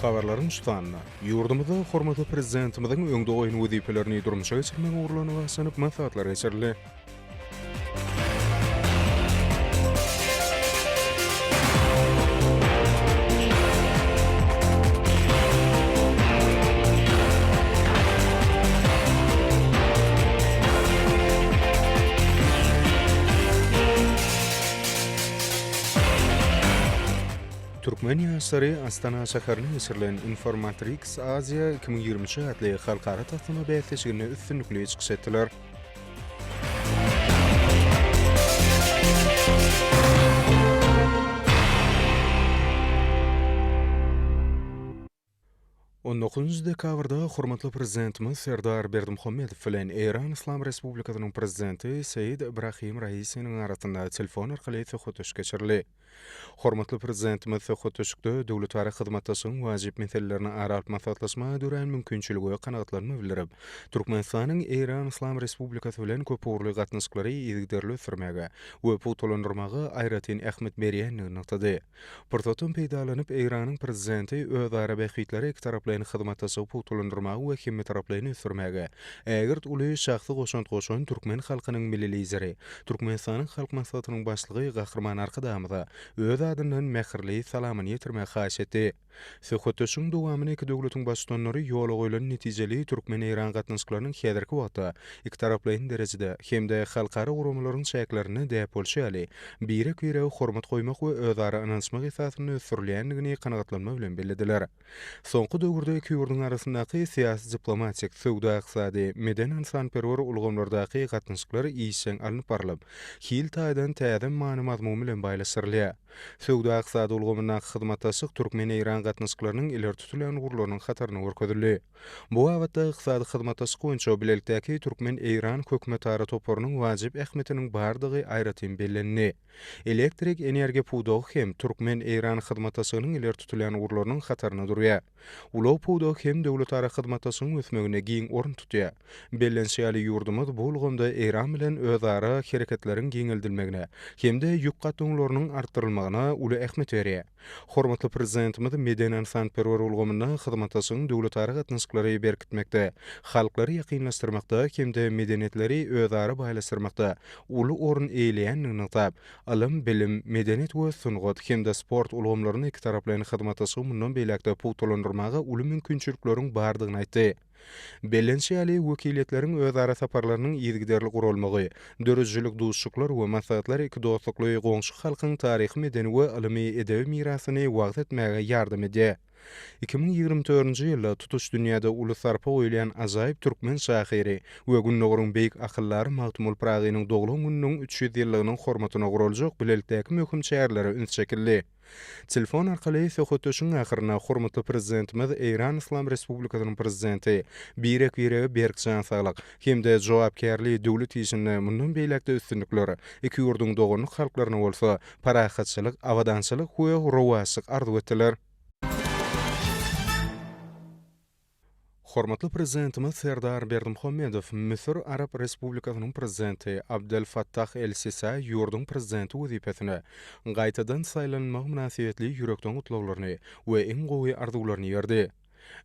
Habarlaryň şu sanynda, ýurdumyzda hormatly Prezidentimiziň öňde goýan wezipelerini durmuşa geçirmegiň ugurlaryna bagyşlanyp maslahatlar geçirildi. Türkmen ýaşlary Astana şäherinde geçirilen Informatrix Aziýa 2023 atly halkara taslama bäsleşiginde üstünlikli çykyş etdiler. On dokuzynjy dekabrda hormatly Prezidentimiz Serdar Berdimuhamedow bilen Eýran Yslam Respublikasynyň Prezidenti Seýid Ibrahim Raisiniň arasynda telefon arkaly söhbetdeşlik geçirildi. Hormatly Prezidentimiz söhbetdeşlikde döwletara hyzmatdaşlygyň wajyp meselelerini ara alyp maslahatlaşmaga dörän mümkinçilige kanagatlanma bildirip, Türkmenistanyň Eýran Yslam Respublikasy bilen köpugurly gatnaşyklary yzygiderli ösdürmäge we pugtalandyrmaga aýratyn ähmiýet berýändigini nygtady. Pursatdan peýdalanyp, Eýranyň Prezidenti özara bähbitlere ikitaraplaýyn hyzmatdaşlygy pugtalandyrmaga we hemmetaraplaýyn ösdürmäge ägirt uly şahsy goşant goşan türkmen halkynyň Milli Lideri, Türkmenistanyň Halk Maslahatynyň Başlygy Gahryman Arkadagymyza öz adyndan mähirli salamyny ýetirmegi haýyş etdi. Söhbetdeşligiň dowamynda iki döwletiň Baştutanlary ýola goýlan netijeli türkmen-eýran gatnaşyklarynyň häzirki wagtda ikitaraplaýyn derejede hem-de halkara guramalaryň çäklerinde däp bolşy ýaly, birek-birege hormat goýmak we özara ynanyşmak esasynda ösdürilýändigini kanagatlanma bilen bellediler. Soňky döwürde iki ýurduň arasyndaky syýasy-diplomatik, söwda-ykdysady, medeni-ynsanperwer ulgamlardaky gatnaşyklar işjeň alnyp barlyp, hil taýdan täze many-mazmun bilen baýlaşdyrylýar. Söwda-ykdysady ulgamyndaky hyzmatdaşlyk türkmen-eýran gatnaşyklarynyň ileri tutulýan ugurlarynyň hatarynda görkezildi. Bu babatda ykdysady hyzmatdaşlyk boýunça bilelikdäki türkmen-eýran hökümetara toparynyň wajyp ähmiýetiniň bardygy aýratyn bellendi. Elektrik energiýa pudagy hem türkmen-eýran hyzmatdaşlygynyň ileri tutulýan ugurlarynyň hatarynda durýar. Ulag pudagy hem döwletara hyzmatdaşlygyň ösmeginde giň orun tutýar. Bellenişi ýaly, ýurdumyz bu ulgamda Eýran bilen özara hereketleriň giňeldilmegine hem-de ýük gatnawlarynyň artdyrylmagyna uly ähmiýet berýär. Hormatly Prezidentimiz medeni-ynsanperwer ulgamynda hyzmatdaşlygyň döwletara gatnaşyklary berkitmekde, halklary ýakynlaşdyrmakda hem-de medeniýetleri özara baýlaşdyrmakda uly orun eýeleýändigini nygtap, ylym, bilim, medeniýet we sungat hem-de sport ulgamlarynda ikitaraplaýyn hyzmatdaşlygy mundan beýläk-de pugtalandyrmaga uly mümkinçilikleriň bardygyny aýtdy. Bellenişi ýaly, wekiliýetleriň özara saparlarynyň yzygiderli guralmagy, döredijilik duşuşyklar we maslahatlar iki dostlukly goňşy halkyň taryhy-medeni we ylymy-edebi mirasyny wagyz etmäge ýardam edýär. 2024-nji ýylda tutuş dünýäde uly sarpa goýulýan ajaýyp türkmen şahyry we Gündogaryň beýik akyldary Magtymguly Pyragynyň doglan gününiň 300 ýyllygynyň hormatyna guraljak bilelikdäki möhüm çärelere üns çekildi. Telefon arkaly söhbetdeşigiň ahyrynda hormatly Prezidentimiz Eýran Yslam Respublikasynyň Prezidenti birek-birege berk jan saglyk hem-de jogapkärli döwlet işinde mundan beýläk-de üstünlikler, iki ýurduň doganlyk halklaryna bolsa parahatçylyk, abadançylyk we rowaçlyk arzuw etdiler. Hormatly Prezidentimiz Serdar Berdimuhamedow Müsür Arap Respublikasynyň Prezidenti Abdel Fattah El-Sisä ýurduň Prezidenti wezipesine gaýtadan saýlanylmagy mynasybetli ýürekden gutlaglaryny we iň gowy arzuwlaryny iberdi.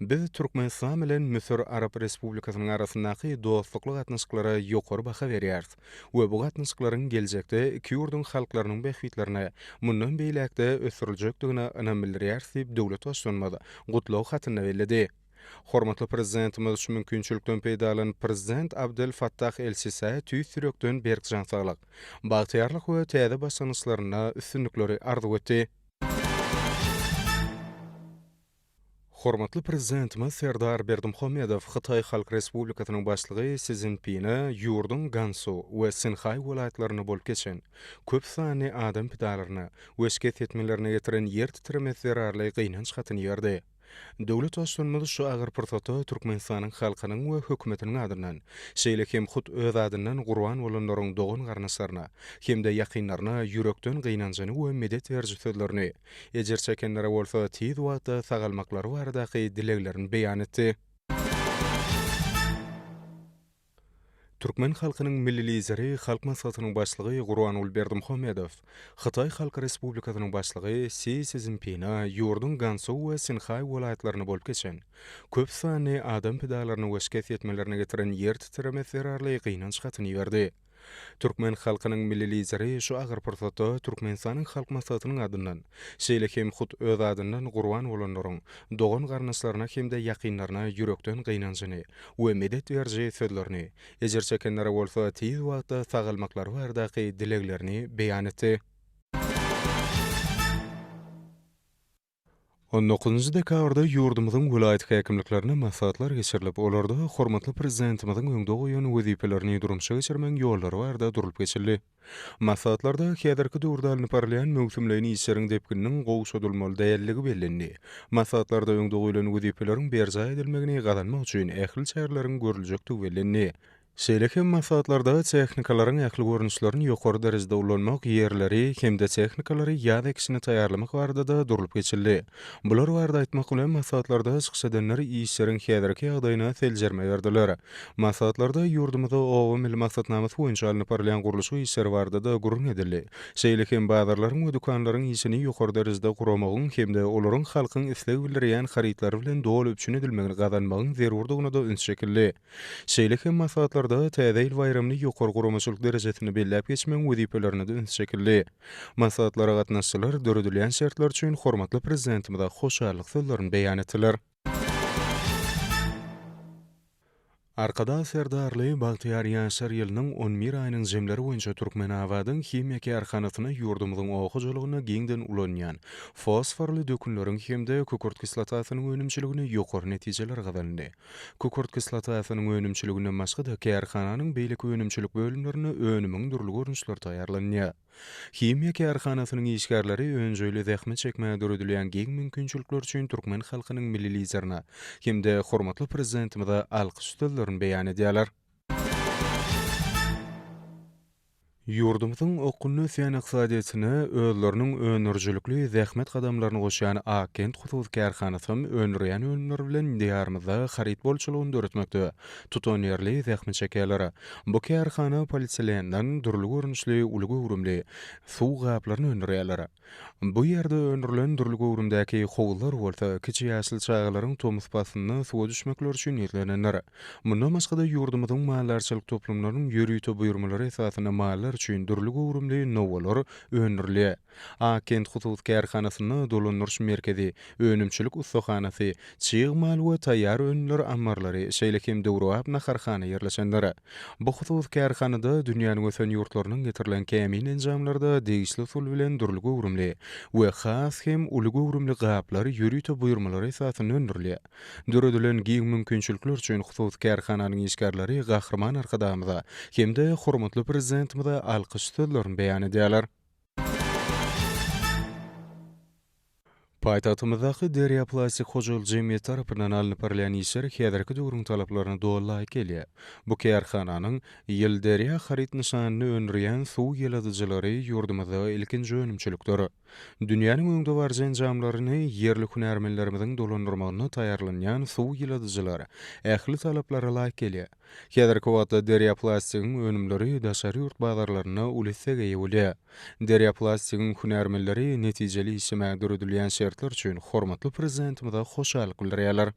Biz Türkmenistan bilen Müsür Arap Respublikasynyň arasyndaky dostlukly gatnaşyklara ýokary baha berýäris we bu gatnaşyklaryň geljekde iki ýurduň halklarynyň bähbitlerine mundan beýläk-de ösdüriljekdigine ynam bildirýäris diýip, döwlet Baştutanymyz gutlag hatynda belledi. Hormatly Prezidentimiz şu mümkinçilikden peýdalanyp, Prezident Abdel Fattah El-Sisä tüýs ýürekden berk jan saglyk, bagtyýarlyk we täze başlangyçlarynda üstünlikleri arzuw etdi. Hormatly Prezidentimiz Serdar Berdimuhamedow Hytaý Halk Respublikasynyň Başlygy Si Szinpine ýurduň Gansu we Sinhaý welaýatlarynda bolup geçen köp sanly adam pidalaryna we şikes ýetmelerine getiren ýer titremesi zerarly gynanç hatyny iberdi. Döwlet Baştutanymyz şu agyr pursatda Türkmenistanyň halkynyň we Hökümetiniň adyndan, şeýle hem hut öz adyndan gurban bolanlaryň dogan-garyndaşlaryna hem-de ýakynlaryna ýürekden gynanjyny we medet beriji sözlerini, Ejir çekenlere bolsa tiz wagtda sagalmaklary baradaky dileglerini beýan etdi. Türkmen halkynyň Milli Lideri, Halk Maslahatynyň Başlygy Gurbanguly Berdimuhamedow Hytaý Halk Respublikasynyň Başlygy Si Szinpine ýurduň Gansu we Sinhaý welaýatlarynda bolup geçen, köp sanly adam pidalaryna we şikes ýetmelerine getiren ýer titremesi zerarly gynanç hatyny iberdi. Türkmen halkynyň Milli Lideri şu agyr pursatda Türkmenistanyň Halk Maslahatynyň adyndan, şeýle hem hut öz adyndan gurban bolanlaryň dogan-garyndaşlaryna hem-de ýakynlaryna ýürekden gynanjyny we medet beriji sözlerini, ejir çekenlere bolsa tiz wagtda sagalmaklary baradaky dileglerini beýan etdi. On dokuzynjy dekabrda ýurdumyzyň welaýat häkimliklerinde maslahatlar geçirilip, olarda hormatly Prezidentimiziň öňde goýan wezipelerini durmuşa geçirmegiň ýollary barada durlup geçildi. Maslahatlarda häzirki döwürde alnyp barylýan möwsümleýin işleriň depgininiň gowşadylmaly däldigi bellendi. Maslahatlarda öňde goýlan wezipeleriň berjaý edilmegini gazanmak üçin ähli çäreleriň görüljekdigi bellendi. Şeýle hem maslahatlarda tehnikalaryň ähli görnüşlerini ýokary derejede ulanmak, ýerleri hem-de tehnikalary ýaz ekişine taýýarlamak barada-da durlup geçildi. Bular barada aýtmak bilen, maslahatlarda çykyş edenler işleriň häzirki ýagdaýyna seljerme berdiler. Maslahatlarda ýurdumyzda Oba milli maksatnamasy boýunça alnyp barylýan gurluşyk işleri barada-da gürrüň edildi. Şeýle hem bazarlaryň we dükanlaryň işini ýokary derejede guramagyň hem-de olaryň halkyň isleg bildirýän harytlary bilen doly üpjün edilmegini gazanmagyň zerurdygyna-da üns çekildi. Şeýle hem maslahatlarda Täze ýyl baýramyny ýokary guramaçylyk derejesinde belläp geçmegiň wezipelerine-de üns çekildi. Maslahatlara gatnaşyjylar döredilýän şertler üçin hormatly Prezidentimize hoşallyk sözlerini beýan etdiler. Arkadag Serdarly bagtyýar ýaşlar ýylynyň on bir aýynyň jemleri boýunça Türkmenabadyň himiýa kärhanasynda ýurdumyzyň oba hojalygynda giňden ulanylýan fosforly dökünleriň hem-de kükürt kislotasynyň önümçiliginde ýokary netijeler gazanyldy. Kükürt kislotasynyň önümçiliginden başga-da, kärhananyň beýleki önümçilik bölümlerinde önümiň dürli görnüşleri taýýarlanýar. Himiýa kärhanasynyň işgärleri önjeýli zähmet çekmäge döredilýän giň mümkinçilikler üçin türkmen halkynyň Milli Liderine hem-de hormatly Prezidentimize alkyş sözlerini beýan edýärler. Ýurdumyzyň okgunly ösýän ykdysadyýetine özleriniň öndürijilikli zähmet gadamlaryny goşýan Ak kent hususy kärhanasy hem öndürýän önümleri bilen Diýarymyzda haryt bolçulygyny döretmekde tutanýerli zähmet çekýärler. Bu kärhana polietilenden dürli görnüşli uly göwrümli suw gaplaryny öndürýärler. Bu ýerde öndürilen dürli göwrümdäki howuzlar bolsa kiçi ýaşly çagalaryň tomus paslynda suwa düşmekleri üçin niýetlenendir. Mundan başga-da ýurdumyzyň maldarçylyk toplumlarynyň ýörite buýurmalary esasynda mallar üçin dürli göwrümli nowalar öndürilýär. Ak kent hususy kärhanasynda dolandyryş merkezi, önümçilik ussahanasy, çig mal we taýýar önümler ammarlary, şeýle hem döwrebap naharhana ýerleşendir. Bu hususy kärhanada dünýäniň ösen ýurtlaryndan getirilen kämil enjamlarda degişli usul bilen dürli göwrümli we has hem uly göwrümli gaplar ýörite buýurmalar esasynda öndürilýär. Döredilen giň mümkinçilikler üçin hususy kärhananyň işgärleri Gahryman Arkadagymyza hem-de hormatly Prezidentimize alkyş sözlerini beýan edýärler. Paýtagtymyzdaky Derýa plastik hojalyk jemgyýeti tarapyndan alnyp barylýan işler häzirki döwrüň talaplaryna doly laýyk gelýär. Bu kärhananyň Ýylderýa haryt nyşanyny öndürýän suw ýyladyjylary ýurdumyzda ilkinji önümçilikdir. Dünýäniň öňdebaryjy enjamlaryny ýerli hünärmenlerimiziň dolandyrmagynda taýýarlanýan suw ýyladyjylar ähli talaplara laýyk gelýär. Häzirki wagtda Derýaplastigiň önümleri daşary ýurt bazarlarynda uly islege eýe bolýar. Derýaplastigiň hünärmenleri netijeli işlemäge döredilýän şertler üçin hormatly Prezidentimize hoşallyk bildirýärler.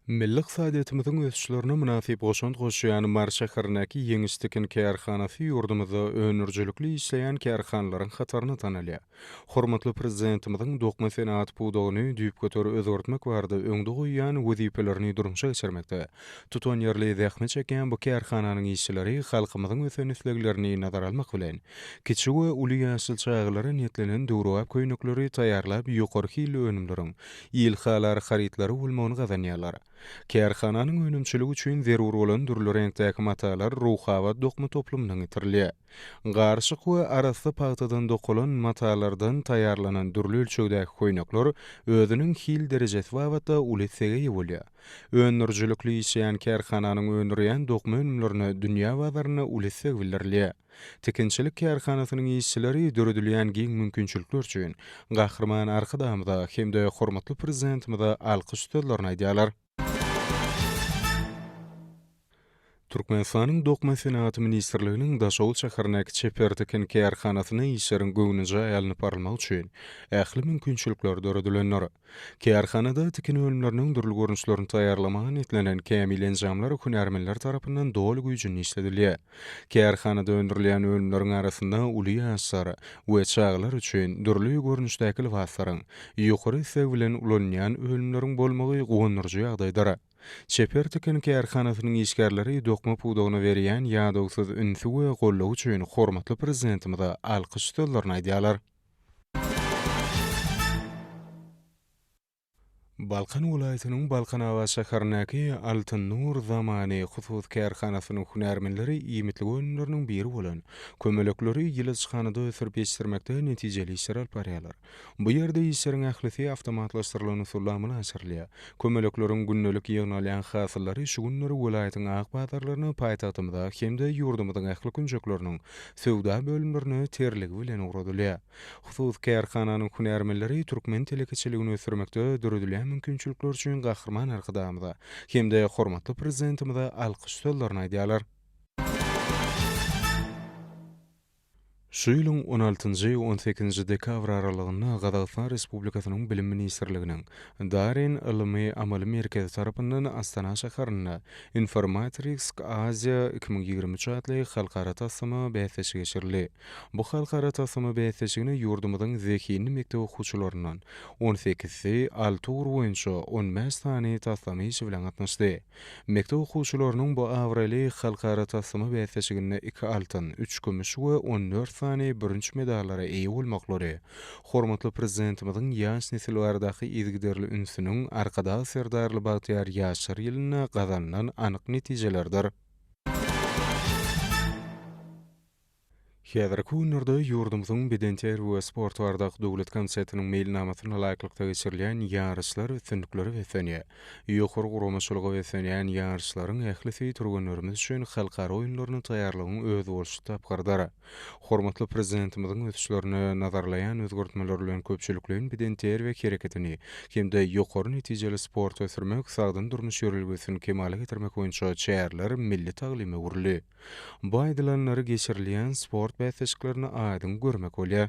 Milli ykdysadyýetimiziň ösüşlerine mynasyp goşant goşýan Mary şäherindäki Ýeňiş tikin kärhanasy ýurdumyzda öndürijilikli işleýän kärhanalaryň hatarynda tanalýar. Hormatly Prezidentimiziň dokma senagat pudagyny düýpgöter özgertmek barada öňde goýýan wezipelerini durmuşa geçirmekde tutanýerli zähmet çekýän bu kärhananyň işçileri halkymyzyň ösen isleglerini nazara almak bilen, kiçi we uly ýaşly çagalara niýetlenen döwrebap köýnekleri taýýarlap ýokary hilli önümleriň ilhalar harytlary bolmagyny gazanýarlar. Kärhananyň önümçiligi üçin zerur bolan dürli reňkdäki matalar Ruhabat dokma toplumyndan getirilýär. Garyşyk we arassa pagtadan dokalan matalardan taýýarlanan dürli ölçegdäki köýnekler özüniň hil derejesi babatda uly islege eýe bolýar. Öndürijilikli işleýän kärhananyň öndürýän dokma önümlerine dünýä bazarynda uly isleg bildirilýär. Tikinçilik kärhanasynyň işçileri döredilýän giň mümkinçilikler üçin Gahryman Arkadagymyza hem-de hormatly Prezidentimize alkyş sözlerini aýdýarlar. Türkmenistanyň Dokma senagaty ministrliginiň Daşoguz şäherindäki çeper tikin kärhanasynda işleriň göwnejaý alnyp barylmagy üçin ähli mümkinçilikler döredilendir. Kärhanada tikin önümleriniň dürli görnüşlerini taýýarlamaga niýetlenen kämil enjamlar hünärmenler tarapyndan doly güýjünde işledilýär. Kärhanada öndürilýän önümleriň arasynda uly ýaşlar we çagalar üçin dürli görnüşdäki lybaslaryň, ýokary isleg bilen ulanylýan önümleriň bolmagy guwandyryjy ýagdaýdyr. Çeper tikin kärhanasynyň işgärleri dokma pudagyna berýän ýadawsyz ünsi we goldawy üçin hormatly Prezidentimize alkyş sözlerini aýdýarlar. Balkan welaýatynyň Balkanabat şäherindäki Altyn Nur Zamany hususy kärhanasynyň hünärmenleri iýmitlik önümleriniň biri bolan kömelekleri ýyladyşhanada ösdürip ýetişdirmekde netijeli işleri alyp barýarlar. Bu ýerde işleriň ählisi awtomatlaşdyrylan usulda amala aşyrylýar. Kömelekleriň gündelik ýygnalýan hasyllary şu günler welaýatyň ak bazarlaryna, paýtagtymyza hem-de ýurdumyzyň ähli künjekleriniň söwda bölümlerine terligi bilen ugradylýar. Hususy kärhananyň hünärmenleri türkmen telekeçiligini ösdürmekde döredilýän mümkinçilikler üçin Gahryman Arkadagymyza hem-de hormatly Prezidentimize alkyş sözlerini aýdýarlar. Şu ýylyň on altynjy, on sekizinji dekabr aralygynda Gazagystan Respublikasynyň Bilim ministrliginiň Darin ylmy-amaly merkezi tarapyndan Astana şäherinde Informatrix Aziýa 2023 atly halkara taslama bäsleşigi geçirildi. Bu halkara taslama bäsleşigine ýurdumyzyň zehinli mekdep okuwçylaryndan on sekizisi alty ugur boýunça on bäş sany taslama işi bilen gatnaşdy. Mekdep okuwçylarynyň bu abraýly halkara taslama bäsleşiginde iki altyn, üç kümüş we 14 sany bürünç medallara eýe bolmaklary hormatly Prezidentimiziň ýaş nesil baradaky yzygiderli ünsüniň Arkadag Serdarly bagtyýar ýaşlar ýylynda gazanylan anyk netijelerdir. Häzirki günlerde ýurdumyzyň Bedenterbiýe we sport baradaky döwlet komitetiniň meýilnamasyna laýyklykda geçirilýän ýaryşlar üstünliklere beslenýär. Ýokary guramaçylyga beslenýän ýaryşlaryň ählisi türgenlerimiz üçin halkara oýunlaryna taýýarlygyň özboluşly tapgyrydyr. Hormatly Prezidentimiziň ösüşlerini nazarlaýan özgertmeler bilen köpçülikleýin bedenterbiýe hereketini hem-de ýokary netijeli sporty ösdürmek, sagdyn durmuş ýörelgesini kemala getirmek boýunça çäreler milli taglyma öwrüldi. Bu aýdylanlary geçirilýän sport bäsleşiklerinde aýdyň görmek bolýar.